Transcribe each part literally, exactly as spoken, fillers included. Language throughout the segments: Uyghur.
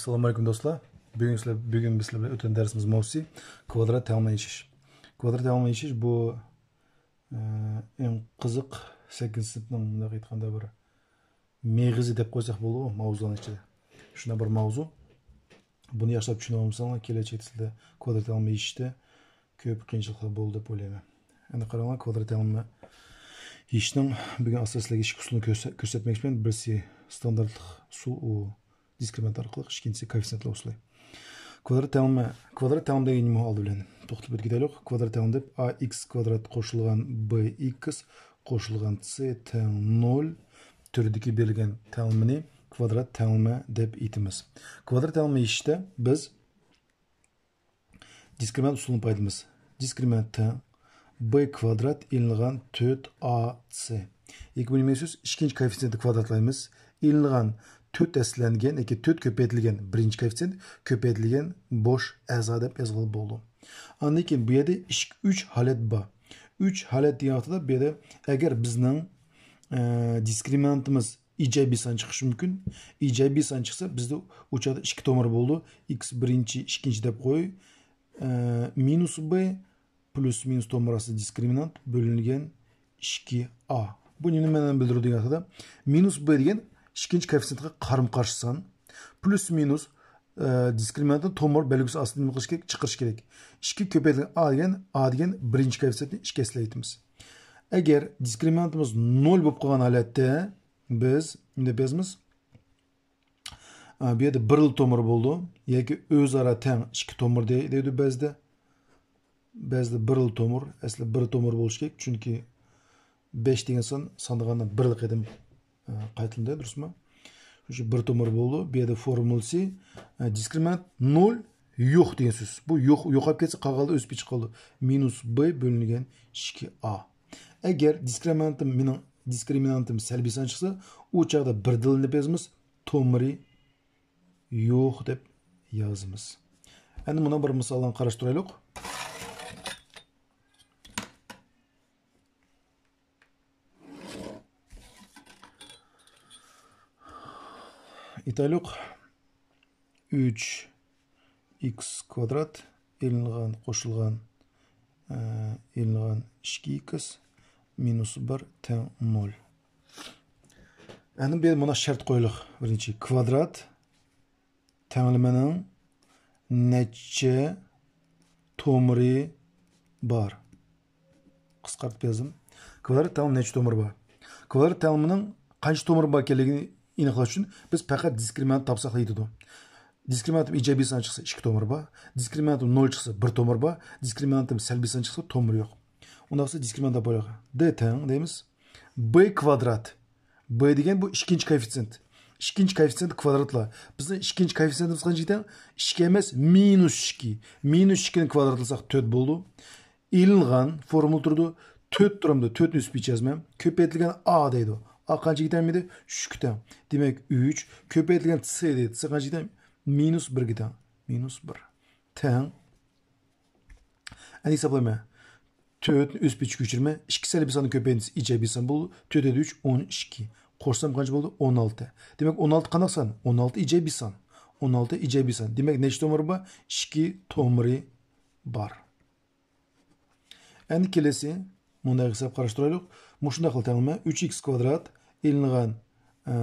ئەسسالامۇ ئەلەيكۇم دوستلار. بۈگۈن سىلەر، بۈگۈن بىز سىلەر بىلەن ئۆتكەن دەرسىمىز مەۋزۇسى كۋادرات تەڭلىمە يېشىش. كۋادرات تەڭلىمە يېشىش بۇ، ئە، ئەڭ قىزىق سەككىزىنچى سىنىپنىڭ، مۇنداق ئېيتقاندا، بىر مېغىزى دەپ قويساق بولىدۇ، ماۋزۇلارنىڭ ئىچىدە. شۇنداق بىر ماۋزۇ. بۇنى ياخشىلاپ چۈشىنىۋالمىساڭلار، كېلەچەكتە سىلەر كۋادرات تەڭلىمە يېشىشتە كۆپ قىيىنچىلىقلار بولىدۇ دەپ ئويلايمەن. ئەمدى قاراڭلار، كۋادرات تەڭلىمە يېشىشنىڭ بۈگۈن ئاساسلىق ئىككى ئۇسۇلىنى كۆرسە-، كۆرسەتمەكچىمەن. بىرسى ستاندارتلىق ئۇسۇل، ئۇ دىسكرىمىنانت ئارقىلىق، ئىككىنچىسى كوئېففىتسىيېنتلار ئۇسۇلى. كۋادرات تەڭلىمە، كۋادرات تەڭلىمە دېگەن نېمە ئالدى بىلەن؟ توختىلىپ ئۆتۈپ كېتەيلۇق. كۋادرات تەڭلىمە دەپ، ئا ئىكس كۋادرات قوشۇلغان بې ئىكس قوشۇلغان سې تەڭ نۆل تۈرىدىكى بېرىلگەن تەڭلىمىنى كۋادرات تەڭلىمە دەپ ئېيتىمىز. كۋادرات تەڭلىمە يېشىشتە بىز دىسكرىمىنانت ئۇسۇلىنى پايدىلىنىمىز. دىسكرىمىنانت تەڭ بې كۋادرات ئېلىنغان تۆت ئا سې. ياكى بۇنى مەخسۇس ئىككىنچى كوئېففىتسىيېنتنى كۋادراتلايمىز. ئېلىنغان تۆت ھەسسىلەنگەن ياكى تۆت كۆپەيتىلگەن بىرىنچى كوئېففىتسىيېنت كۆپەيتىلگەن بوش ئەزا دەپ يازغىلى بولىدۇ. ئاندىن كېيىن بۇ يەردە ئىككى، ئۈچ ھالەت بار. ئۈچ ھالەت دېگەن ۋاقتىدا بۇ يەردە ئەگەر بىزنىڭ، ئە، دىسكرىمىنانتىمىز ئىجابىي سان چىقىشى مۇمكىن. ئىجابىي سان چىقسا، بىزدە ئۇ چاغدا ئىككى تومۇر بولىدۇ. ئىكس بىرىنچى، ئىككىنچى دەپ قوي. ئە، مىنۇس بې پلۇس مىنۇس تومۇر ئاستى دىسكرىمىنانت بۆلۈنگەن ئىككى ئا. بۇ نېمىنى مەنىنى بىلدۈرىدۇ دېگەن ۋاقتىدا، مىنۇس بې دېگەن ئىككىنچى كوئېففىتسىيېنتقا قارىمۇ قارشى سان. پلۇس مىنۇس، ئە، دىسكرىمىنانتنى تومۇر بەلگىسى ئاستىدا نېمە قىلىش كېرەك؟ چىقىرىش كېرەك. ئىككى كۆپەيتىلگەن ئا دېگەن، ئا دېگەن بىرىنچى كوئېففىتسىيېنتنى ئىككى ھەسسىلەيتىمىز. ئەگەر دىسكرىمىنانتىمىز نۆل بولۇپ قالغان ھالەتتە، بىز نېمە دەپ يازىمىز؟ ئا، بۇ يەردە بىرلا تومۇر بولىدۇ. ياكى ئۆزئارا تەڭ ئىككى تومۇر دەي-، دەيدۇ بەزىدە. بەزىدە بىرلا تومۇر. ئەسلى بىر تومۇر بولۇشى كېرەك. چۈنكى بەش دېگەن سان ساندىغاندا بىرلا قېتىم، ئا، قايتىلىنىدۇ، دۇرۇسمۇ؟ شۇنىڭ ئۈچۈن بىر تومۇر بولىدۇ. بۇ يەردە فورمۇلىسى، ئا، دىسكرىمىنانت نۆل يوق دېگەن سۆز. بۇ يوق، يوقاپ كەتسە، قالغانلار ئۆز پېتى چىقىپ قالىدۇ. مىنۇس بې بۆلۈنگەن ئىككى ئا. ئەگەر دىسكرىمىنانتىم، مېنىڭ دىسكرىمىنانتىم سەلبىي سان چىقسا، ئۇ چاغدا بىردىنلا نېمە يازىمىز؟ تومۇرى يوق دەپ يازىمىز. ئەمدى مۇنۇ بىر مىسالنى قاراشتۇرايلۇق. ئېيتايلۇق، ئۈچ ئىكس كۋادرات ئېلىنغان، قوشۇلغان، ئە، ئېلىنغان ئىككى ئىكس مىنۇس بىر تەڭ نۆل. ئەمدى بىر مانا شەرت قويۇلۇق. بىرىنچى، كۋادرات تەڭلىمىنىڭ نەچچە تومۇرى بار؟ قىسقارتىپ يازدىم. كۋادرات تەڭلىمە نەچچە تومۇرى بار؟ كۋادرات تەڭلىمىنىڭ قانچە تومۇرى بار ئىكەنلىكىنى ئېنىقلاش ئۈچۈن بىز پەقەت دىسكرىمىنانت تاپساقلا يېتىدۇ. دىسكرىمىنانتىم ئىجابىي سان چىقسا، ئىككى تومۇر بار. دىسكرىمىنانتىم نۆل چىقسا، بىر تومۇر بار. دىسكرىمىنانتىم سەلبىي سان چىقسا، تومۇر يوق. ئۇنداق بولسا دىسكرىمىنانت تاپايلى. دې تەڭ دەيمىز. بې كۋادرات. بې دېگەن بۇ ئىككىنچى كوئېففىتسىيېنت. ئىككىنچى كوئېففىتسىيېنت كۋادراتلا. بىزنىڭ ئىككىنچى كوئېففىتسىيېنتىمىز قانچە ئىكەن؟ ئىككى ئەمەس، مىنۇس ئىككى. مىنۇس ئىككىنى كۋادراتلىساق تۆت بولىدۇ. ئېلىنغان فورمۇلا تۇرىدۇ. تۆت تۇرامدۇ، تۆتنى ئۈستىگە يازىمەن. كۆپەيتىلگەن ئا دەيدۇ. ئا قانچىگە تەڭ دېدى؟ ئۈچكە تەڭ. دېمەك، ئۈچ. كۆپەيتىلگەن سې دېدى. سې قانچىگە تەڭ؟ مىنۇس بىرگە تەڭ. مىنۇس بىر. تەڭ. ئەمدى ھېسابلايمەن. تۆتنى ئۆز پېتىگە كۆچۈرىمەن. ئىككى سەلبىي ساننى كۆپەيتسە ئىجابىي سان بولىدۇ. تۆت يەتتە ئۈچ، ئون ئىككى. قوشسام قانچە بولدى؟ ئون ئالتە. دېمەك، ئون ئالتە قانداق سان؟ ئون ئالتە ئىجابىي سان. ئون ئالتە ئىجابىي سان. دېمەك، نەچچە تومۇرى بار؟ ئىككى تومۇرى بار. ئەمدى كېلىسى مۇنداق ھېساب قاراشتۇرايلۇق. مۇشۇنداق قىلىپ تەڭلىمە. ئۈچ ئىكس كۋادرات ئېلىنغان، ئە،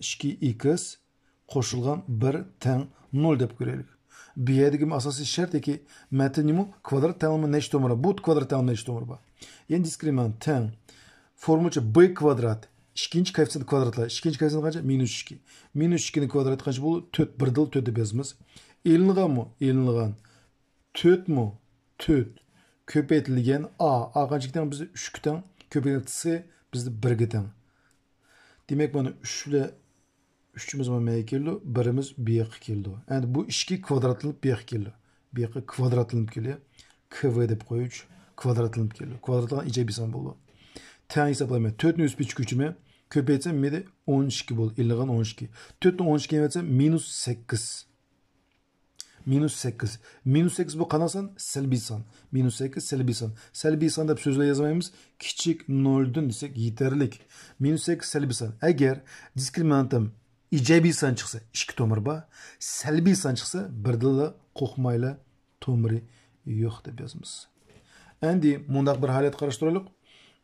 ئىككى ئىكس قوشۇلغان بىر تەڭ نۆل دەپ كۆرەيلى. بۇ يەردىكى ئاساسىي شەرت ياكى مەتن نېمە؟ كۋادرات تەڭلىمە نەچچە تومۇر بار؟ بۇ كۋادرات تەڭلىمە نەچچە تومۇر بار؟ يەنى دىسكرىمىنانت تەڭ. فورمۇلىچە بې كۋادرات. ئىككىنچى كوئېففىتسىيېنت كۋادراتلا. ئىككىنچى كوئېففىتسىيېنت قانچە؟ مىنۇس ئىككى. مىنۇس ئىككىنى كۋادراتى قانچە بولدى؟ تۆت. بىردىنلا تۆت دەپ يازىمىز. ئېلىنغانمۇ؟ ئېلىنغان. تۆتمۇ؟ تۆت. كۆپەيتىلگەن ئا. ئا قانچىگە تەڭ؟ بىزدە ئۈچكە تەڭ. كۆپەيتىلگەن سې بىزدە بىرگە تەڭ. دېمەك، مانا ئۈچ بىلەن ئۈچىمىز مانا مەيگە كېلىدۇ، بىرىمىز بۇ ياققا كېلىدۇ. ئەمدى بۇ ئىككى كۋادراتلىنىپ بۇ ياققا كېلىدۇ. بۇ ياققا كۋادراتلىنىپ كېلىدۇ. كۋ دەپ قويۇچ، كۋادراتلىنىپ كېلىدۇ. كۋادراتلانغان ئىجابىي سان بولىدۇ. تەڭ ھېسابلايمەن. تۆتنى ئۆز پېتىگە كۆچۈرىمەن. كۆپەيتسەم، مېدە ئون ئىككى بولدى. ئېلىنغان ئون ئىككى. تۆتنى ئون ئىككىگە يېڭىۋەتسەم، مىنۇس سەككىز. مىنۇس سەككىز. مىنۇس سەككىز بۇ قانداق سان؟ سەلبىي سان. مىنۇس سەككىز سەلبىي سان. سەلبىي سان دەپ سۆزلەپ يازمايمىز. كىچىك نۆلدىن دېسەك يېتەرلىك. مىنۇس سەككىز سەلبىي سان. ئەگەر دىسكرىمىنانتىم ئىجابىي سان چىقسا، ئىككى تومۇر بار. سەلبىي سان چىقسا، بىردىنلا قوقمايلا تومۇرى يوق دەپ يازىمىز. ئەمدى مۇنداق بىر ھالەت قاراشتۇرايلۇق.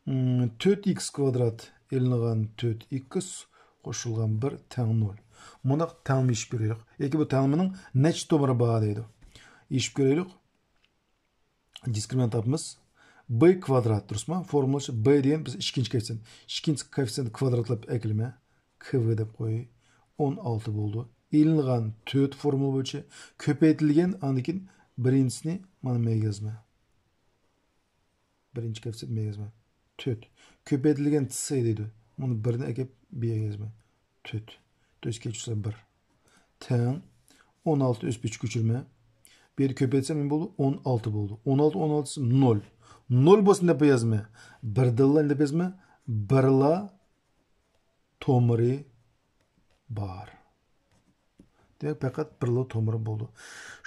م، تۆت ئىكس كۋادرات ئېلىنغان تۆت ئىكس قوشۇلغان بىر تەڭ نۆل. مۇنداق تەڭلىمە يېشىپ كۆرەيلى. ياكى بۇ تەڭلىمىنىڭ نەچچە تومۇرى بار دەيدۇ. يېشىپ كۆرەيلى. دىسكرىمىنانت تاپىمىز. بي كۋادرات، دۇرۇسمۇ؟ فورمۇلىسى بي دېگەن بىز ئىككىنچى كوئېففىتسىيېنت. ئىككىنچى كوئېففىتسىيېنتنى كۋادراتلاپ ئەكېلىمە. كۋ دەپ قوياي. ئون ئالتە بولدى. ئېلىنغان تۆت فورمۇلا بويىچە كۆپەيتىلگەن، ئاندىن كېيىن بىرىنچىسىنى مانا مەيگە يازىمەن. بىرىنچى كوئېففىتسىيېنت مەيگە يازىمەن. تۆت. كۆپەيتىلگەن سى دەيدۇ. بۇنى بىرنى ئەكەپ بىرگە يازىمەن. تۆت. تۆت كۆچۈرسە بىر. تەڭ. ئون ئالتە ئۆز پېچى كۆچۈرمە. بۇ يەردە كۆپەيتسەم نېمە بولدى؟ ئون ئالتە بولدى. ئون ئالتە، ئون ئالتە نۆل. نۆل بولسا نېمە دەپ يازىمەن؟ بىردىنلا نېمە دەپ يازىمەن؟ بىرلا تومۇرى بار. دېمەك، پەقەت بىرلا تومۇرى بولدى.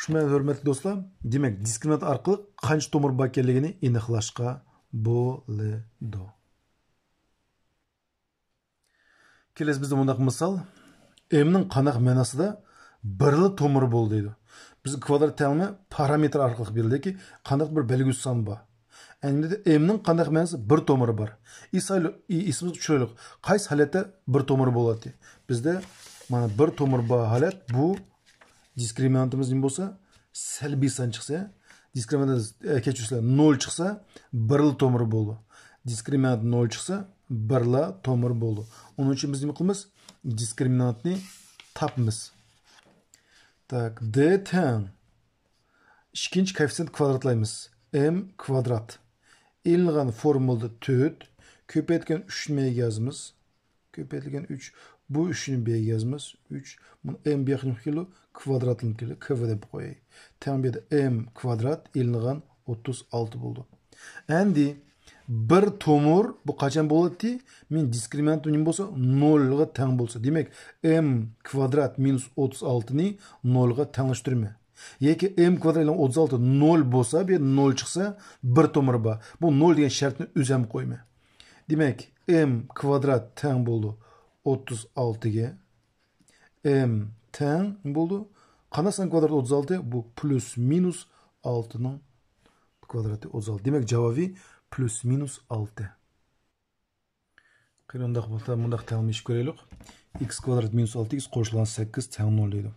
شۇ بىلەن ھۆرمەتلىك دوستلار، دېمەك، دىسكرىمىنانت ئارقىلىق قانچە تومۇر بار ئىكەنلىكىنى ئېنىقلاشقا بولىدۇ. كېلەسى بىزدە مۇنداق مىسال. ئېمنىڭ قانداق مەناسىدا بىرلا تومۇرى بولدى دەيدۇ. بىزگە كۋادرات تەڭلىمە پارامېتىر ئارقىلىق بېرىلدىكى، قانداق بىر بەلگىلىك سان بار. ئەمدى ئېمنىڭ قانداق مەناسى؟ بىر تومۇرى بار. ئېسىمىزگە چۈشۈرەيلى، قايسى ھالەتتە بىر تومۇرى بولاتتى؟ بىزدە مانا بىر تومۇر بار ھالەت، بۇ دىسكرىمىنانتىمىز نېمە بولسا، سەلبىي سان چىقسا، دىسكرىمىنانت، ئە، كەچۈرسىلەر، نۆل چىقسا، بىرلا تومۇرى بولىدۇ. دىسكرىمىنانت نۆل چىقسا، بىرلا تومۇر بولىدۇ. ئۇنىڭ ئۈچۈن بىز نېمە قىلىمىز؟ دىسكرىمىنانتنى تاپىمىز. تاك، دې تەڭ ئىككىنچى كوئېففىتسىيېنت كۋادراتلايمىز. ئېم كۋادرات. ئېلىنغان فورمۇلىدا تۆت، كۆپەيتكەن ئۈچنى مەيگە يازىمىز. كۆپەيتىلگەن ئۈچ. بۇ ئۈچنى بىرگە يازىمىز. ئۈچ. بۇنى ئېم بۇياققا كېلىدۇ، كۋادراتلىنىپ كېلىدۇ، كۋ دەپ قوياي. تەڭ بۇ يەردە ئېم كۋادرات ئېلىنغان ئوتتۇز ئالتە بولدى. ئەمدى بىر تومۇر، بۇ قاچان بولاتتى؟ مېنىڭ دىسكرىمىنانتىم نېمە بولسا، نۆلغا تەڭ بولسا. دېمەك، ئېم كۋادرات مىنۇس ئوتتۇز ئالتىنى نۆلغا تەڭلەشتۈرىمەن. ياكى ئېم كۋادرات بىلەن ئوتتۇز ئالتە نۆل بولسا، بۇ يەردە نۆل چىقسا، بىر تومۇر بار. بۇ نۆل دېگەن شەرتنى ئۆزۈم قويىمەن. دېمەك، ئېم كۋادرات تەڭ بولدى ئوتتۇز ئالتىگە. ئېم تەڭ بولدى. قانداق سان كۋادراتى ئوتتۇز ئالتە؟ بۇ پلۇس مىنۇس ئالتىنىڭ كۋادراتى ئوتتۇز ئالتە. دېمەك، جاۋابى پلۇس مىنۇس ئالتە. قېنى، ئۇنداق بولسا، مۇنداق تەڭلىمە يېشىپ كۆرەيلى. ئىكس كۋادرات مىنۇس ئالتە ئىكس قوشۇلغان سەككىز تەڭ نۆل دەيدۇ.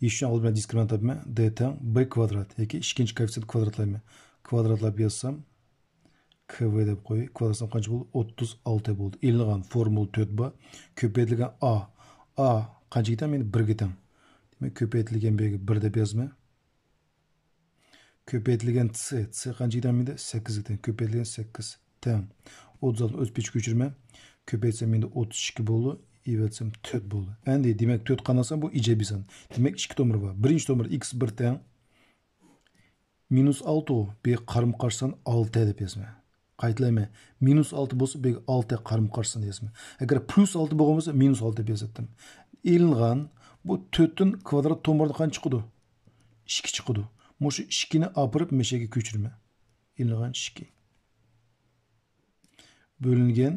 يېشىشنى ئالدى بىلەن دىسكرىمىنانت تاپىمەن. دې تەڭ بې كۋادرات ياكى ئىككىنچى كوئېففىتسىيېنت كۋادراتلايمەن. كۋادراتلاپ يازسام، كۋ دەپ قوياي. كۋادراتلىسام قانچە بولدى؟ ئوتتۇز ئالتە بولدى. ئېلىنغان فورمۇلا تۆت بار. كۆپەيتىلگەن ئا. ئا قانچىگە تەڭ؟ مېنى بىرگە تەڭ. دېمەك، كۆپەيتىلگەن بىرگە بىر دەپ يازىمەن. كۆپەيتىلگەن سى. سى قانچىگە تەڭ مېنى؟ سەككىزگە تەڭ. كۆپەيتىلگەن سەككىز تەڭ ئوتتۇز ئالتە ئۆز پېچى كۆچۈرىمەن. كۆپەيتسەم مېنى ئوتتۇز ئىككى بولدى. ئېلىۋەتسەم تۆت بولدى. ئەمدى دېمەك، تۆت قانداق سان؟ بۇ ئىجابىي سان. دېمەك، ئىككى تومۇر بار. بىرىنچى تومۇر ئىكس بىر تەڭ مىنۇس ئالتە، بۇ قارىمۇ قارشى سان ئالتە دەپ يازىمەن. قايتىلايمەن. مىنۇس ئالتە بولسا، بۇ ئالتە قارىمۇ قارشى سان يازىمەن. ئەگەر پلۇس ئالتە بولغان بولسا، مىنۇس ئالتە دەپ يازاتتىم. ئېلىنغان بۇ تۆتتىن كۋادرات تومۇردا قانچە چىقىدۇ؟ ئىككى چىقىدۇ. مۇشۇ ئىككىنى ئاپىرىپ مەشەگە كۆچۈرىمەن. ئېلىنغان ئىككى. بۆلۈنگەن،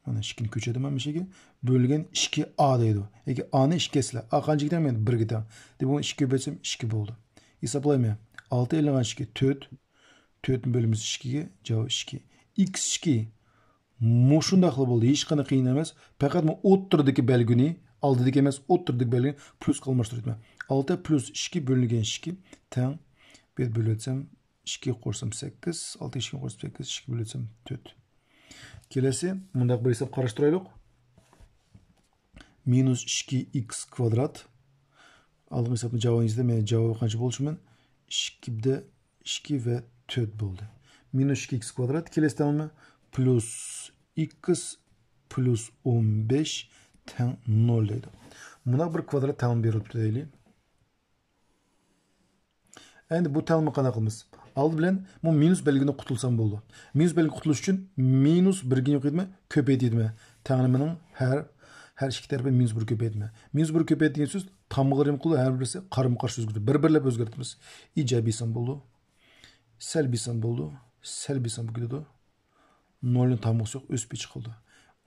مانا ئىككىنى كۆچۈرىمەن مەشەگە. بۆلۈنگەن ئىككى ئا دەيدۇ. ياكى ئانى ئىككى ئەسلى. ئا قانچىگە تەڭ؟ مېنى بىرگە تەڭ. دېمەك، بۇنى ئىككىگە بۆلسەم ئىككى بولدى. ھېسابلايمەن. ئالتە ئېلىنغان ئىككى، تۆت. تۆتنى بۆلىمىز ئىككىگە، جاۋاب ئىككى. ئىكس ئىككى. مۇشۇنداقلا بولدى. ھېچقانداق قىيىن ئەمەس. پەقەت بۇ ئوتتۇرىدىكى بەلگىنى، ئالدىدىكى ئەمەس، ئوتتۇرىدىكى بەلگىنى پلۇسقا ئالماشتۇرۇۋېتىمەن. ئالتە پلۇس ئىككى بۆلۈنگەن ئىككى تەڭ، بۇ يەردە بۆلۈۋەتسەم، ئىككىگە قوشسام سەككىز، ئالتە ئىككىگە قوشسام سەككىز، ئىككىگە بۆلۈۋەتسەم تۆت. كېلەسى مۇنداق بىر ھېساب قاراشتۇرايلۇق. مىنۇس ئىككى ئىكس كۋادرات. ئالدىنقى ھېسابنى جاۋابىنى يېزىدە، مەن جاۋابى قانچە بولۇشى مۇمكىن؟ ئىككى دە ئىككى ۋە تۆت بولدى. مىنۇس ئىككى ئىكس كۋادرات، كېلەسى تەڭلىمە پلۇس ئىكس پلۇس ئون بەش تەڭ نۆل دەيدۇ. مۇنداق بىر كۋادرات تەڭلىمە بېرىلىپتۇ دەيلى. ئەمدى بۇ تەڭلىمىنى قانداق قىلىمىز؟ ئالدى بىلەن بۇ مىنۇس بەلگىدىن قۇتۇلسام بولىدۇ. مىنۇس بەلگىدىن قۇتۇلۇش ئۈچۈن مىنۇس بىرگە نېمە قىلىمەن؟ كۆپەيتىمەن. تەڭلىمىنىڭ ھەر، ھەر ئىككى تەرىپى مىنۇس بىر كۆپەيتىمەن. مىنۇس بىر كۆپەيتىدىغان سۆز تامغا نېمە قىلىدۇ؟ ھەر بىرسى قارىمۇ قارشى ئۆزگىرىدۇ. بىر بىرلەپ ئۆزگەرتىمىز. ئىجابىي سان بولىدۇ. سەلبىي سان بولىدۇ. سەلبىي سان بولۇپ كېتىدۇ. نۆلنى تامغىسى يوق، ئۆسۈپ چىقىدۇ.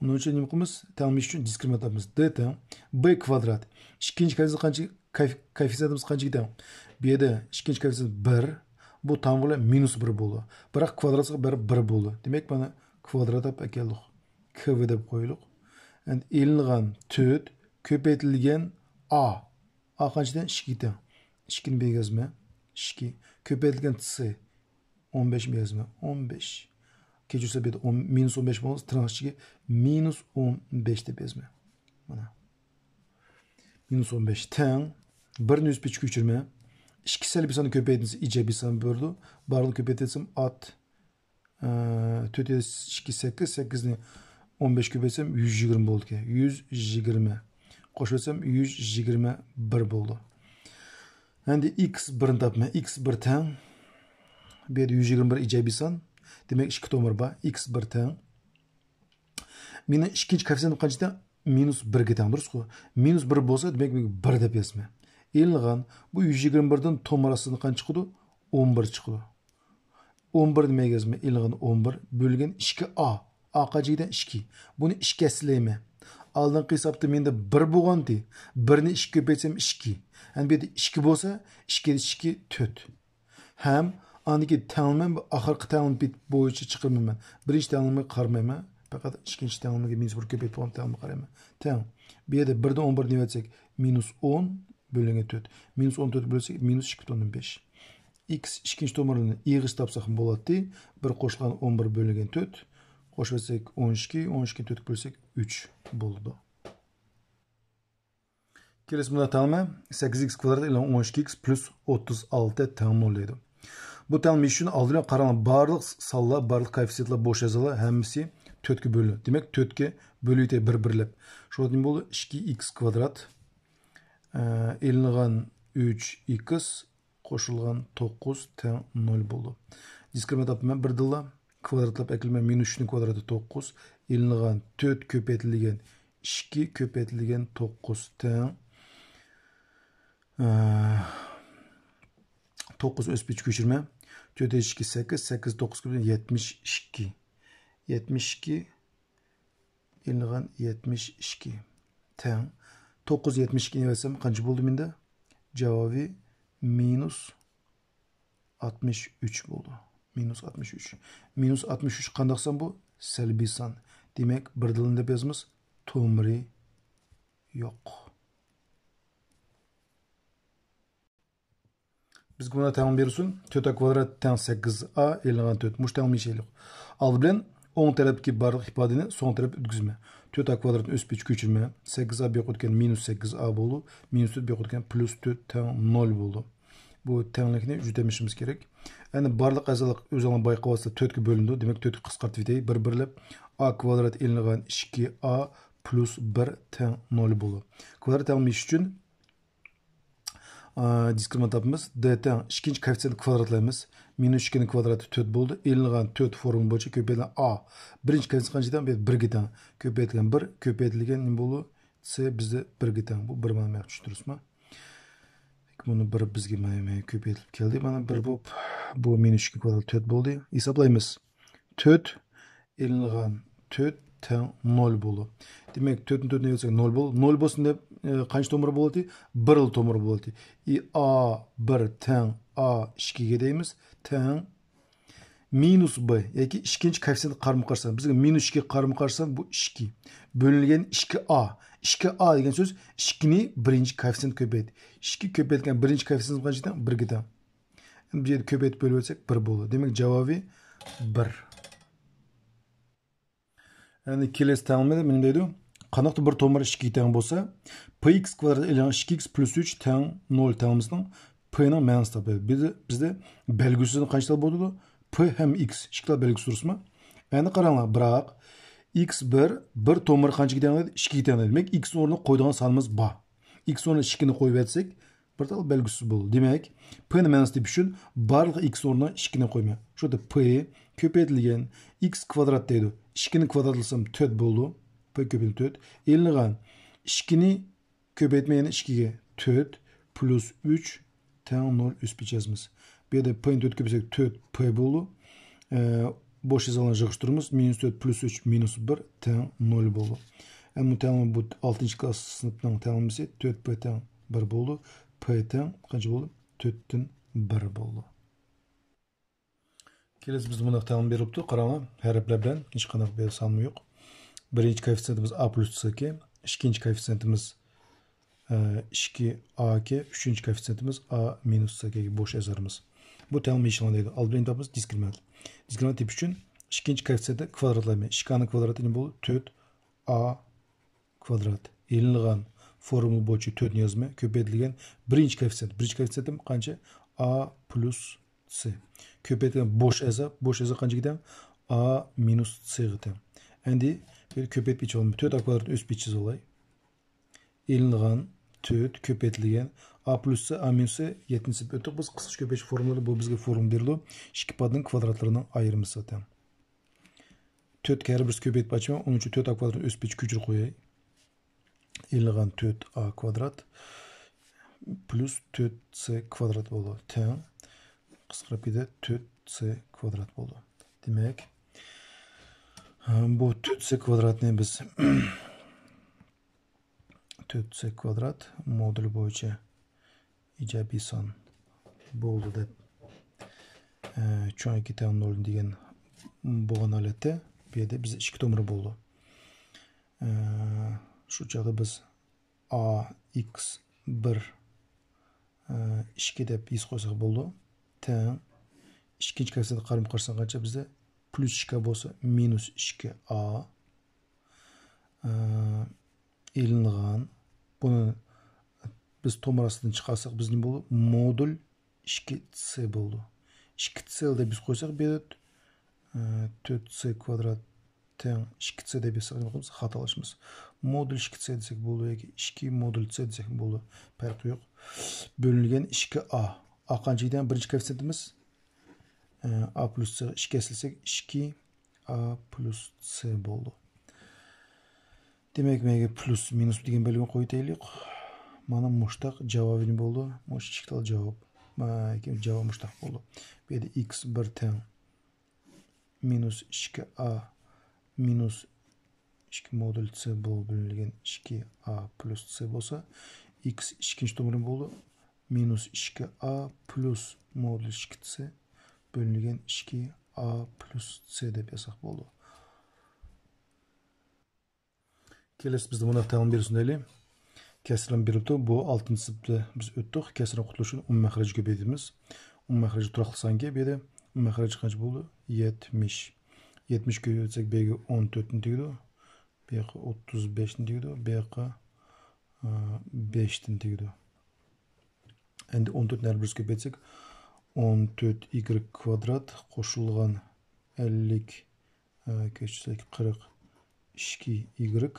ئۇنىڭ ئۈچۈن نېمە قىلىمىز؟ تەڭلىمە ئۈچۈن دىسكرىمىنانت تاپىمىز. دې تەڭ بې كۋادرات. ئىككىنچى كوئېففىتسىيېنت قانچە؟ كوئېف-، كوئېففىتسىيېنتىمىز قانچىگە تەڭ؟ بۇ يەردە ئىككىنچى كوئېففىتسىيېنت بىر. بۇ تەڭ بولۇپ مىنۇس بىر بولدى. بىراق كۋادراتىغا بېرىپ بىر بولدى. دېمەك، مانا كۋادرات دەپ ئەكەلدۇق. كۋ دەپ قويدۇق. ئەمدى ئېلىنغان تۆت كۆپەيتىلگەن ئا. ئا قانچىدىن؟ ئىككىگە تەڭ. ئىككىنى بىرگە يازىمەن. ئىككى. كۆپەيتىلگەن سې. ئون بەش بىرگە يازىمەن. ئون بەش. كەچۈرسە بۇ يەردە ئون، مىنۇس ئون بەش بولسا، تىرناق ئىچىگە مىنۇس ئون بەش دەپ يازىمەن. مانا. مىنۇس ئون بەش تەڭ. بىرنى ئۈچ كۆچۈرمە. ئىككى سەلبىي ساننى كۆپەيتسە ئىجابىي سان بېرىدۇ. بارلىقنى كۆپەيتسەم ئات. ئە، تۆت ئىككى سەككىز، سەككىزنى ئون بەش كۆپەيتسەم يۈز يىگىرمە بولىدىكەن. يۈز يىگىرمە. قوشۇۋەتسەم يۈز يىگىرمە بىر بولدى. ئەمدى ئىكس بىرنى تاپىمەن. ئىكس بىر تەڭ. بۇ يەردە يۈز يىگىرمە بىر ئىجابىي سان. دېمەك، ئىككى تومۇر بار. ئىكس بىر تەڭ. مېنىڭ ئىككىنچى كوئېففىتسىيېنتىم قانچە تەڭ؟ مىنۇس بىرگە تەڭ، دۇرۇسقۇ؟ مىنۇس بىر بولسا، دېمەك، مەن بىر دەپ يازىمەن. ئېلىنغان بۇ يۈز يىگىرمە بىردىن تومۇر ئاستىدىن قانچە چىقىدۇ؟ ئون بىر چىقىدۇ. ئون بىر نېمىگە يازىمەن؟ ئېلىنغان ئون بىر بۆلگەن ئىككى ئا. ئا قانچە دېگەن؟ ئىككى. بۇنى ئىككىگە ھەسسىلەيمەن. ئالدىنقى ھېسابتا مېنىڭدە بىر بولغانتى. بىرنى ئىككىگە كۆپەيتسەم ئىككى. يەنى بۇ يەردە ئىككى بولسا، ئىككى ئىككى تۆت. ھەم ئاندىن كېيىن تەڭلىمە، ئاخىرقى تەڭلىمە بېتى بويىچە چىقىرمايمەن. بىرىنچى تەڭلىمىگە قارىمايمەن. پەقەت ئىككىنچى تەڭلىمىگە مىنۇس بىر كۆپەيتىپ بولغان تەڭلىمىگە قارايمەن. تەڭ. بۇ يەردە بىردىن ئون بىرنى نېمە ئەتسەك؟ مىنۇس ئون بۆلۈنگەن تۆت. مىنۇس ئون تۆت بۆلسەك، مىنۇس ئىككى پۈتۈن ئوندىن بەش. ئىكس ئىككىنچى تومۇرنى ئېغىز تاپساق بولاتتى. بىر قوشۇلغان ئون بىر بۆلۈنگەن تۆت. قوشۇۋەتسەك ئون ئىككى، ئون ئىككىنى تۆتكە بۆلسەك ئۈچ بولىدۇ. كېلىسى مۇنداق تەڭلىمە، سەككىز ئىكس كۋادرات ئېلان ئون ئىككى ئىكس پلۇس ئوتتۇز ئالتە تەڭ نول دەيدۇ. بۇ تەڭلىمە ئىش ئۈچۈن ئالدى بىلەن قاراڭلار، بارلىق سانلار، بارلىق كوئېففىتسىيېنتلار بوش يازىلار، ھەممىسى تۆتكە بۆلۈنىدۇ. دېمەك، تۆتكە بۆلۈۋېتەي بىر بىرلەپ. شۇڭا نېمە بولدى؟ ئىككى ئىكس كۋادرات، ئە، ئېلىنغان ئۈچ ئىكس قوشۇلغان توققۇز تەڭ نول بولدى. دىسكرىمىنانت تاپىمەن بىردىنلا. كۋادراتلاپ ئەكېلىمەن. مىنۇس ئۈچنىڭ كۋادراتى توققۇز. ئېلىنغان تۆت كۆپەيتىلگەن ئىككى كۆپەيتىلگەن توققۇز تەڭ. ئە، توققۇز ئۆز پېتى كۆچۈرمە. تۆت ئىككى سەككىز، سەككىز توققۇز كۆپەيتىلگەن يەتمىش ئىككى. يەتمىش ئىككى. ئېلىنغان يەتمىش ئىككى تەڭ. توققۇز يەتمىش ئىككىنى ئېلىۋەتسەم قانچە بولدى مەندە؟ جاۋابى مىنۇس ئاتمىش ئۈچ بولدى. مىنۇس ئاتمىش ئۈچ. مىنۇس ئاتمىش ئۈچ قانداق سان بۇ؟ سەلبىي سان. دېمەك، بىردىنلا دەپ يازىمىز، تومۇرى يوق. بىزگە مانا تەڭ بېرىلسۇن. تۆت ئا كۋادرات تەڭ سەككىز ئا ئېلىنغان تۆت. مۇشۇ تەڭلىمە ئىش ئېلىق. ئالدى بىلەن ئوڭ تەرەپتىكى بارلىق ئىپادىنى سول تەرەپكە ئۆتكۈزىمەن. تۆت ئا كۋادراتنى ئۆز پېتى كۆچۈرمە. سەككىز ئا بۇ ياققا ئۆتكەن مىنۇس سەككىز ئا بولىدۇ. مىنۇس تۆت بۇ ياققا ئۆتكەن پلۇس تۆت تەڭ نول بولىدۇ. بۇ تەڭلىكنى جۈدەملىشىمىز كېرەك. ئەنە بارلىق ئەزالار ئۆزۈڭلار بايقىۋالسىلەر تۆتكە بۆلۈنىدۇ. دېمەك، تۆتكە قىسقارتىۋېتەي بىر بىرلەپ. ئا كۋادرات ئېلىنغان ئىككى ئا پلۇس بىر تەڭ نول بولىدۇ. كۋادرات تەڭلىمە ئىش ئۈچۈن ئا، دىسكرىمىنانت تاپىمىز. دې تەڭ ئىككىنچى كوئېففىتسىيېنتنى كۋادراتلايمىز. مىنۇس ئىككىنىڭ كۋادراتى تۆت بولدى. ئېلىنغان تۆت فورمۇلا بويىچە كۆپەيتىلگەن ئا. بىرىنچى كوئېففىتسىيېنت قانچە تەڭ؟ بىرگە تەڭ. كۆپەيتىلگەن بىر، كۆپەيتىلگەن نېمە بولدى؟ سې بىزدە بىرگە تەڭ. بۇ بىر مانا مەن چۈشەندۈرۈسىزمۇ؟ بۇنى بىر بىزگە مانا كۆپەيتىلىپ كەلدى. مانا بىر بولۇپ، بۇ مىنۇس ئىككى كۋادرات تۆت بولدى. ھېسابلايمىز. تۆت ئېلىنغان تۆت تەڭ نول بولىدۇ. دېمەك، تۆتنى تۆتنى ئېلىۋەتسەك نول بولىدۇ. نول بولسۇن دەپ، ئە، قانچە تومۇر بولاتتى؟ بىرلا تومۇر بولاتتى. ئى، ئا بىر تەڭ ئا ئىككىگە دەيمىز. تەڭ مىنۇس بى ياكى ئىككىنچى كوئېففىتسىيېنت قارىمۇ قارشى سان. بىزگە مىنۇس ئىككى قارىمۇ قارشى سان، بۇ ئىككى. بۆلۈنگەن ئىككى ئا. ئىككى ئا دېگەن سۆز ئىككىنى بىرىنچى كوئېففىسسىيېنت كۆپەيت. ئىككى كۆپەيتكەن بىرىنچى كوئېففىسسىيېنت قانچە دەڭ؟ بىرگە دەڭ. ئەمدى بۇ يەردە كۆپەيتىپ بۆلۈۋەتسەك بىر بولىدۇ. دېمەك، جاۋابى بىر. ئەمدى كېلەسى تەڭلىمىدە نېمە دەيدۇ؟ قانداقتۇر بىر تومۇر ئىككىگە تەڭ بولسا، پى ئىكس كۋادرات ئېلىنغان ئىككى ئىكس پلۇس ئۈچ تەڭ نول تەڭلىمىسىنىڭ پىنىڭ مەنىسىنى تاپىدۇ. بىزدە، بىزدە بەلگىسىز قانچىلار بولىدۇ؟ پى ھەم ئىكس ئىككىلا بەلگىسىز تۇرسىمۇ؟ ئەمدى قاراڭلار، بىراق ئىكس بىر بىر تومۇر قانچىگە تەڭ دېدى؟ ئىككىگە تەڭ دېدى. دېمەك، ئىكس ئورنىغا قويىدىغان سانىمىز بار. ئىكس ئورنىغا ئىككىنى قويۇۋەتسەك، بىر تال بەلگىسىز بولىدۇ. دېمەك، پىنى مەنىسى تېپىش ئۈچۈن بارلىق ئىكس ئورنىغا ئىككىنى قويىمەن. شۇ يەردە پى كۆپەيتىلگەن ئىكس كۋادرات دەيدۇ. ئىككىنى كۋادراتلىسام تۆت بولىدۇ. پى كۆپەيتىلگەن تۆت. ئېلىنغان ئىككىنى كۆپەيتمە يەنە ئىككىگە تۆت پلۇس ئۈچ تەڭ نول ئۈستىگە يازىمىز. بۇ يەردە پىنى تۆتكە بۆلسەك تۆت پى بولىدۇ. ئە، بوش يېزىقلارنى يىغىشتۇرىمىز. مىنۇس تۆت پلۇس ئۈچ مىنۇس بىر تەڭ نول بولىدۇ. ئەمدى بۇ تەڭلىمە، بۇ ئالتىنچى كىلاس سىنىپنىڭ تەڭلىمىسى تۆت پ تەڭ بىر بولىدۇ. پ تەڭ قانچە بولىدۇ؟ تۆتتىن بىر بولىدۇ. كېلىسى بىزدە مۇنداق تەڭلىمە بېرىلىپتۇ. قاراڭلار، ھەرپلەر بىلەن، ھېچقانداق بىر سانمۇ يوق. بىرىنچى كوئېففىتسېنتىمىز ئا پلۇس سى كى، ئىككىنچى كوئېففىتسېنتىمىز ئىككى ئا كى، ئۈچىنچى كوئېففىتسېنتىمىز ئا مىنۇس سى كى، بوش ئېزىرىمىز. بۇ تەڭلىمە ئىشلەنگەن دەيدۇ. ئالدى بىلەن تاپىمىز دىسكرىمىنانت. دىسكرىمىنانت تېپىش ئۈچۈن ئىككىنچى كوئېففىتسېنتنى كۋادراتلايمەن. ئىككى ئانىڭ كۋادراتى نېمە بولىدۇ؟ تۆت ئا كۋادرات. ئېلىنغان فورمۇلا بويىچە تۆتنى يازىمەن. كۆپەيتىلگەن بىرىنچى كوئېففىتسېنت. بىرىنچى كوئېففىتسېنتىم قانچە؟ ئا پلۇس سى. كۆپەيتىلگەن بوش ئەزا. بوش ئەزا قانچىغا تەڭ؟ ئا مىنۇس سىغا تەڭ. ئەمدى بىر كۆپەيتىپ ئېچىۋالىمەن. تۆت ئا كۋادراتنى ئۆز بېتىچە يازىۋالاي. ئېلىنغان تۆت كۆپەيتىلگەن ئا پلۇس سى، ئا مىنۇس سى، يەتتىنچى سىنىپ ئۆتتۇق بىز قىسقىچە كۆپەيتىش فورمۇلىدا. بۇ بىزگە فورمۇلا بېرىدۇ. ئىككى ئىپادىنىڭ كۋادراتلىرىنىڭ ئايرىمىسىغا تەڭ. تۆتكە ھەر بىرسى كۆپەيتىپ ئاچىمەن. ئۇنىڭ ئۈچۈن تۆت ئا كۋادراتنى ئۆز بېتىچە كۆچۈرۈپ قوياي. ئېلىنغان تۆت ئا كۋادرات پلۇس تۆت سى كۋادرات بولىدۇ. تەڭ، قىسقىرىپ كېتىدۇ، تۆت سى كۋادرات بولىدۇ. دېمەك، بۇ تۆت سى كۋادراتنى بىز تۆت سى كۋادرات مودۇلى بويىچە ئىجابىي سان بولدى دەپ، ئە، چوڭ ئىككى تەڭ نول دېگەن بولغان ھالەتتە، بۇ يەردە بىز ئىككى تومۇر بولىدۇ. ئە، شۇ چاغدا بىز ئا ئىكس بىر، ئە، ئىككى دەپ يېزىپ قويساق بولىدۇ. تەڭ ئىككىنچى كوئېففىتسېنتقا قارىمۇ قارىساڭ قانچە بىزدە؟ پلۇس ئىككى بولسا مىنۇس ئىككى ئا. ئە، ئېلىنغان. بۇنى بىز تومۇر ئاستىدىن چىقارساق، بىز نېمە بولىدۇ؟ مودۇل ئىككى سى بولىدۇ. ئىككى سى دەپ بىز قويساق، بۇ يەردە، ئە، تۆت سى كۋادرات تەڭ ئىككى سى دەپ يازساق، نېمە قىلىمىز؟ خاتالىشىمىز. مودۇل ئىككى سى دېسەك بولىدۇ ياكى ئىككى مودۇل سى دېسەك بولىدۇ. پەرقى يوق. بۆلۈنگەن ئىككى ئا. ئا قانچە ئىدى؟ بىرىنچى كوئېففىتسېنتىمىز، ئە، ئا پلۇس سى ئىككى ئەسلىسەك، ئىككى ئا پلۇس سى بولىدۇ. دېمەك، مەيگە پلۇس، مىنۇس دېگەن بەلگىنى قويۇۋېتەيلى. مانا مۇشتاق جاۋابى نېمە بولىدۇ؟ مۇشۇ ئىككى تال جاۋاب. مانا جاۋاب مۇشتاق بولىدۇ. بۇ يەردە ئىكس بىر تەڭ مىنۇس ئىككى ئا مىنۇس ئىككى مودۇل سى بولۇپ بۆلۈنگەن ئىككى ئا پلۇس سى بولسا، ئىكس ئىككىنچى تومۇرى بولىدۇ. مىنۇس ئىككى ئا پلۇس مودۇل ئىككى سى بۆلۈنگەن ئىككى ئا پلۇس سى دەپ يازساق بولىدۇ. كېلىسى بىزدە مۇنداق تەڭلىمە بېرىلسۇن دەيلى. كەسىرلەرنى بېرىپتۇ. بۇ ئالتىنچى سىنىپتا بىز ئۆتتۇق. كەسىرنى قۇتۇلۇش ئۈچۈن ئومۇمىي مەخرەجنى كۆپەيتىمىز. ئومۇمىي مەخرەج تۇراقلىق سانكى، بۇ يەردە ئومۇمىي مەخرەج قانچە بولىدۇ؟ يەتمىش. يەتمىش كۆپەيتسەك، بۇ يەرگە ئون تۆتنى تېگىدۇ. بۇ ياققا ئوتتۇز بەشنى تېگىدۇ. بۇ ياققا، ئا، بەشتىن تېگىدۇ. ئەمدى ئون تۆتنى ھەر بىرسىگە كۆپەيتسەك، ئون تۆت ئىگرېك كۋادرات قوشۇلغان ئەللىك، ئە، كەچۈرسەك، قىرىق ئىككى ئىگرېك،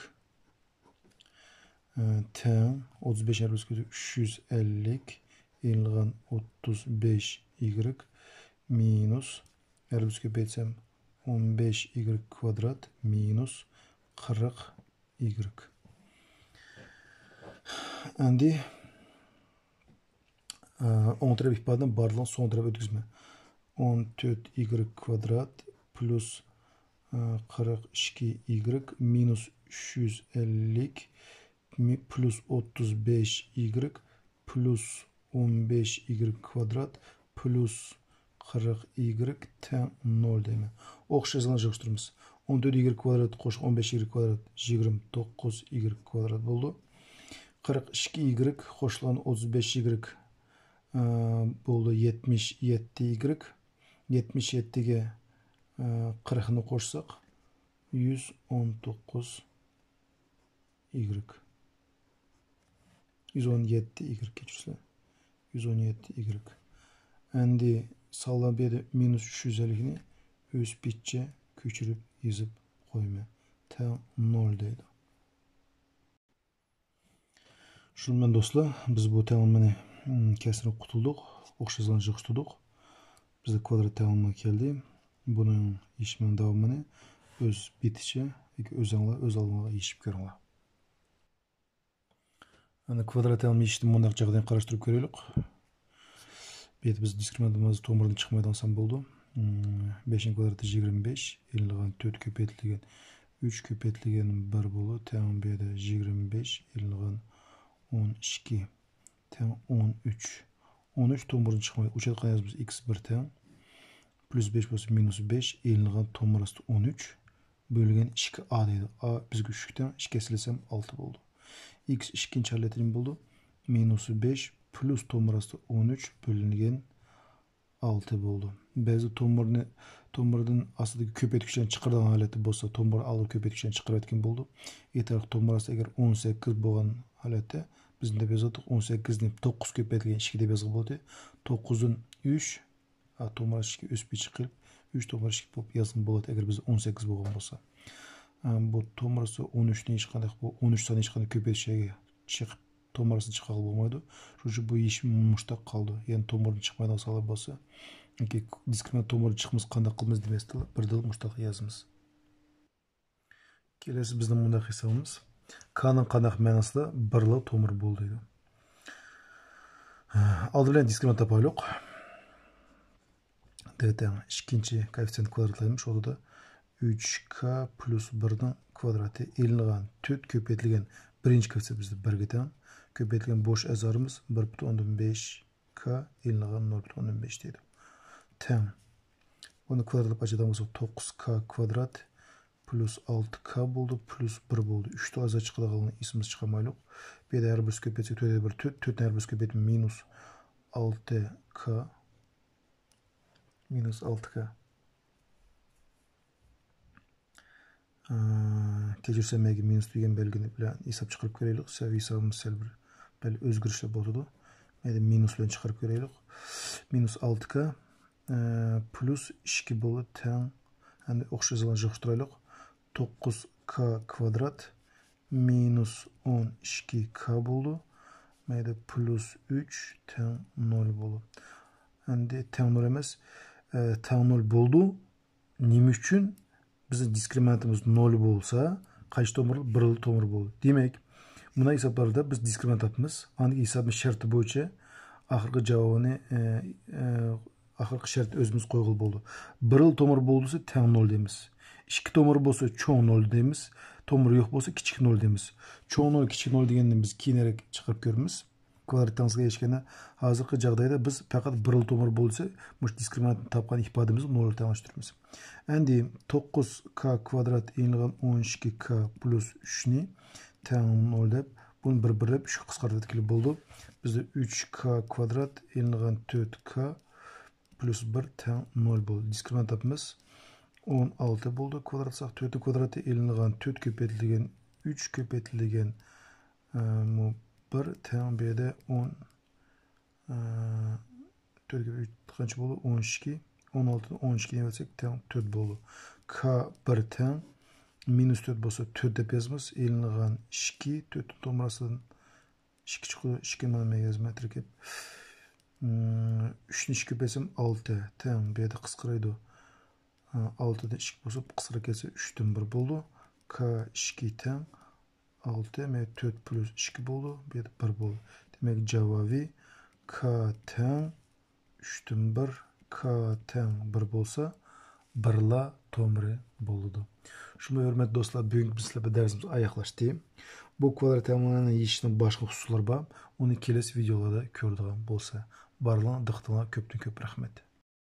ئە، تەڭ ئوتتۇز بەش ھەر بىرسىگە كۆپەيتسەك، ئۈچ يۈز ئەللىك ئېلىنغان ئوتتۇز بەش ئىگرېك مىنۇس، ھەر بىرسىگە كۆپەيتسەم، ئون بەش ئىگرېك كۋادرات مىنۇس قىرىق ئىگرېك. ئەمدى، ئە، ئوڭ تەرەپ ئىپادىنى بارلىقنىڭ سول تەرەپكە ئۆتكۈزىمەن. ئون تۆت ئىگرېك كۋادرات پلۇس، ئە، قىرىق ئىككى ئىگرېك مىنۇس ئۈچ يۈز ئەللىك مى-، پلۇس ئوتتۇز بەش ئىگرېك پلۇس ئون بەش ئىگرېك كۋادرات پلۇس قىرىق ئىگرېك تەڭ نول دەيمەن. ئوخشاش يازغاندا يىغىشتۇرىمىز. ئون تۆت ئىگرېك كۋادرات قوشۇلغان ئون بەش ئىگرېك كۋادرات يىگىرمە توققۇز ئىگرېك كۋادرات بولىدۇ. قىرىق ئىككى ئىگرېك قوشۇلغان ئوتتۇز بەش ئىگرېك، ئە، بولدى يەتمىش يەتتە ئىگرېك. يەتمىش يەتتىگە، ئە، قىرىقنى قوشساق، يۈز ئون توققۇز ئىگرېك. يۈز ئون يەتتە ئىگرېك، كەچۈرسىلەر. يۈز ئون يەتتە ئىگرېك. ئەمدى سانلار بۇ يەردە مىنۇس ئۈچ يۈز ئەللىكنى ئۆز بېتىچە كۆچۈرۈپ يېزىپ قويىمەن. تەڭ نول دەيدۇ. شۇنىڭ بىلەن دوستلار، بىز بۇ تەڭلىمىنى، م، كەسىرگە قۇتۇلدۇق، ئوخشاش يازغاندا يىغىشتۇردۇق. بىزدە كۋادرات تەڭلىمە كەلدى. بۇنىڭ يېشىمىنىڭ داۋامىنى ئۆز بېتىچە ياكى ئۆزۈڭلار، ئۆز ئالدىڭلار يېشىپ كۆرۈڭلار. ئەنە كۋادرات تەڭلىمە يېشىشتىن مۇنداق جاغداينى قاراشتۇرۇپ كۆرەيلۇق. بۇ يەردە بىز دىسكرىمىنانتىمىز تومۇردىن چىقمايدىغان سان بولىدۇ. بەشنىڭ كۋادراتى يىگىرمە بەش، ئېلىنغان تۆت كۆپەيتىلگەن ئۈچ كۆپەيتىلگەن بىر بولىدۇ. تەڭ بۇ يەردە يىگىرمە بەش ئېلىنغان ئون ئىككى. تەڭ ئون ئۈچ. ئون ئۈچ تومۇردىن چىقمايدۇ. ئۇچۇرتقان يازىمىز ئىكس بىر تەڭ. پليۇس بەش بولسا مىنۇس بەش ئېلىنغان تومۇر ئاستى ئون ئۈچ. بۆلگەن ئىككى ئا دەيدۇ. ئا بىزگە ئۈچكە تەڭ، ئىككى ئەسلىسەم ئالتە بولدى. ئىكس ئىككىنچى ھالەتتە نېمە بولدى؟ مىنۇس بەش پليۇس تومۇر ئاستى ئون ئۈچ بۆلۈنگەن ئالتە بولدى. بەزى تومۇرنى، تومۇردىن ئاستىدىكى كۆپەيتكۈچلەرنى چىقىرىدىغان ھالەتتە بولسا، تومۇر ئالدى كۆپەيتكۈچلەرنى چىقىرىۋەتكەن بولدى. ئېيتايلىق، تومۇر ئاستى ئەگەر ئون سەككىز بولغان ھالەتتە، بىز مۇنداق يازاتتۇق، ئون سەككىزنى توققۇز كۆپەيتىلگەن ئىككى دەپ يازغىلى بولدى. توققۇزدىن ئۈچ، ئا، تومۇر ئىككى ئۆسۈپ چىقىپ، ئۈچ تومۇر ئىككى بولۇپ يازغىلى بولاتتى، ئەگەر بىزدە ئون سەككىز بولغان بولسا. ئا، بۇ تومۇر ئاستى ئون ئۈچنى ھېچقانداق، بۇ ئون ئۈچ سانى ھېچقانداق كۆپەيتىشكە چىقىپ، تومۇر ئاستىنى چىقارغىلى بولمايدۇ. شۇنىڭ ئۈچۈن بۇ ھېچ مۇشتاق قالىدۇ. يەنى تومۇردىن چىقمايدىغان سانلار بولسا، ياكى دىسكرىمىنانت تومۇردىن چىقمىسا قانداق قىلىمىز دېمەستىن، بىردىن مۇشتاق يازىمىز. كېلەسى بىزنىڭ مۇنداق ھېسابىمىز. كانىڭ قانداق مەنىسىدە بىرلا تومۇر بولدى دەيدۇ. ئالدى بىلەن دىسكرىمىنانت تاپايلۇق. دەتەڭ ئىككىنچى كوئېففىتسىيېنت كۋادراتلايمىز. شۇ ئۈچ كا پليۇس بىرنىڭ كۋادراتى ئېلىنغان تۆت كۆپەيتىلگەن بىرىنچى كوئېففىتسىيېنت بىزدە بىرگە تەڭ. كۆپەيتىلگەن بوش ئەزالىرىمىز بىر پۈتۈن ئوندىن بەش كا ئېلىنغان نۆل پۈتۈن ئوندىن بەش دەيدۇ. تەڭ. بۇنى كۋادراتلاپ ئاچىدىغان بولساق، توققۇز كا كۋادرات پليۇس ئالتە كا بولدى، پليۇس بىر بولدى. ئۈچتىن ئەزا چىقىدىغانلىقىنى ئېسىمىزدىن چىقارمايلۇق. بۇ يەردە ھەر بىرسى كۆپەيتسە، تۆتتە بىر تۆت، تۆتتىن ھەر بىرسى كۆپەيتسە، مىنۇس ئالتە كا. مىنۇس ئالتە كا. ئە، كەچۈرسەم، مەيلى، مىنۇس دېگەن بەلگىنى بىلەن ھېساب چىقىرىپ كۆرەيلى. سەۋىيە ھېسابىمىز سەل بىر، بەلكى ئۆزگىرىشلەر بولىدۇ. مەيلى، مىنۇس بىلەن چىقىرىپ كۆرەيلى. مىنۇس ئالتە كا، ئە، پليۇس ئىككى بولدى، تەڭ. ئەمدى ئوخشاش يازغان يىغىشتۇرايلۇق. توققۇز كا كۋادرات مىنۇس ئون ئىككى كا بولدى. مەيلى، پليۇس ئۈچ تەڭ نۆل بولدى. ئەمدى تەڭ نۆل ئەمەس، ئە، تەڭ نۆل بولدى. نېمە ئۈچۈن؟ بىزنىڭ دىسكرىمىنانتىمىز نۆل بولسا، قايسى تومۇر؟ بىرلا تومۇر بولدى. دېمەك، مۇنداق ھېسابلاردا بىز دىسكرىمىنانت تاپىمىز. ئاندىن كېيىن ھېسابنىڭ شەرتى بويىچە ئاخىرقى جاۋابىنى، ئە، ئە، ئاخىرقى شەرت ئۆزىمىز قويغىلى بولىدۇ. بىرلا تومۇر بولسا تەڭ نۆل دەيمىز. ئىككى تومۇر بولسا چوڭ نۆل دەيمىز. تومۇر يوق بولسا كىچىك نۆل دەيمىز. چوڭ نۆل، كىچىك نۆل دېگەننى بىز كېيىنرەك چىقىرىپ كۆرىمىز. كۋادرات تەڭسىزلىككە ئېرىشكەندە، ھازىرقى جاغدايدا بىز پەقەت بىرلا تومۇر بولسا، مۇشۇ دىسكرىمىنانتنى تاپقان ئىپادىمىزنى نۆلگە تەڭلەشتۈرىمىز. ئەمدى توققۇز كا كۋادرات ئېلىنغان ئون ئىككى كا پليۇس ئۈچنى تەڭ نۆل دەپ، بۇنى بىر بىرلەپ ئۈچكە قىسقارتىۋەتكىلى بولىدۇ. بىزدە ئۈچ كا كۋادرات ئېلىنغان تۆت كا پليۇس بىر تەڭ نۆل بولدى. دىسكرىمىنانت تاپىمىز. ئون ئالتە بولدى. كۋادرات ساق، تۆتنىڭ كۋادراتى ئېلىنغان تۆت كۆپەيتىلگەن ئۈچ كۆپەيتىلگەن، ئە، مۇ-، بىر تەڭ بۇ يەردە ئون، ئە، تۆتكە ئۈچ قانچە بولدى؟ ئون ئىككى. ئون ئالتىدىن ئون ئىككىنى يەۋەتسەك تەڭ تۆت بولدى. كا بىر تەڭ مىنۇس تۆت بولسا تۆت دەپ يازىمىز. ئېلىنغان ئىككى، تۆتنىڭ تومۇر ئاستىدىن ئىككى چىقىدۇ، ئىككى مانا مەن يازىمەن تىركەپ. ئۈچنى ئىككىگە بۆلسەم ئالتە، تەڭ. بۇ يەردە قىسقىرايدۇ. ئالتىدىن ئىككى بولسا، قىسقىرىپ كەتسە، ئۈچتىن بىر بولىدۇ. كا ئىككى تەڭ ئالتە، مانا تۆت پليۇس ئىككى بولىدۇ. بۇ يەردە بىر بولىدۇ. دېمەك، جاۋابى كا تەڭ ئۈچتىن بىر، كا تەڭ بىر بولسا، بىرلا تومۇرى بولىدۇ. شۇنداق، ھۆرمەتلىك دوستلار، بۈگۈنكى بىز سىلەر بىلەن دەرسىمىزنى ئاياغلاشتى. بۇ كۋادرات تەڭلىمىلەرنى يېشىشنىڭ باشقا ئۇسۇللىرى بار. ئۇنى كېلەسى ۋىدېئولاردا كۆرىدىغان بولسا. بارلىقىڭلارغا دىققىتىڭلارغا كۆپتىن كۆپ رەھمەت.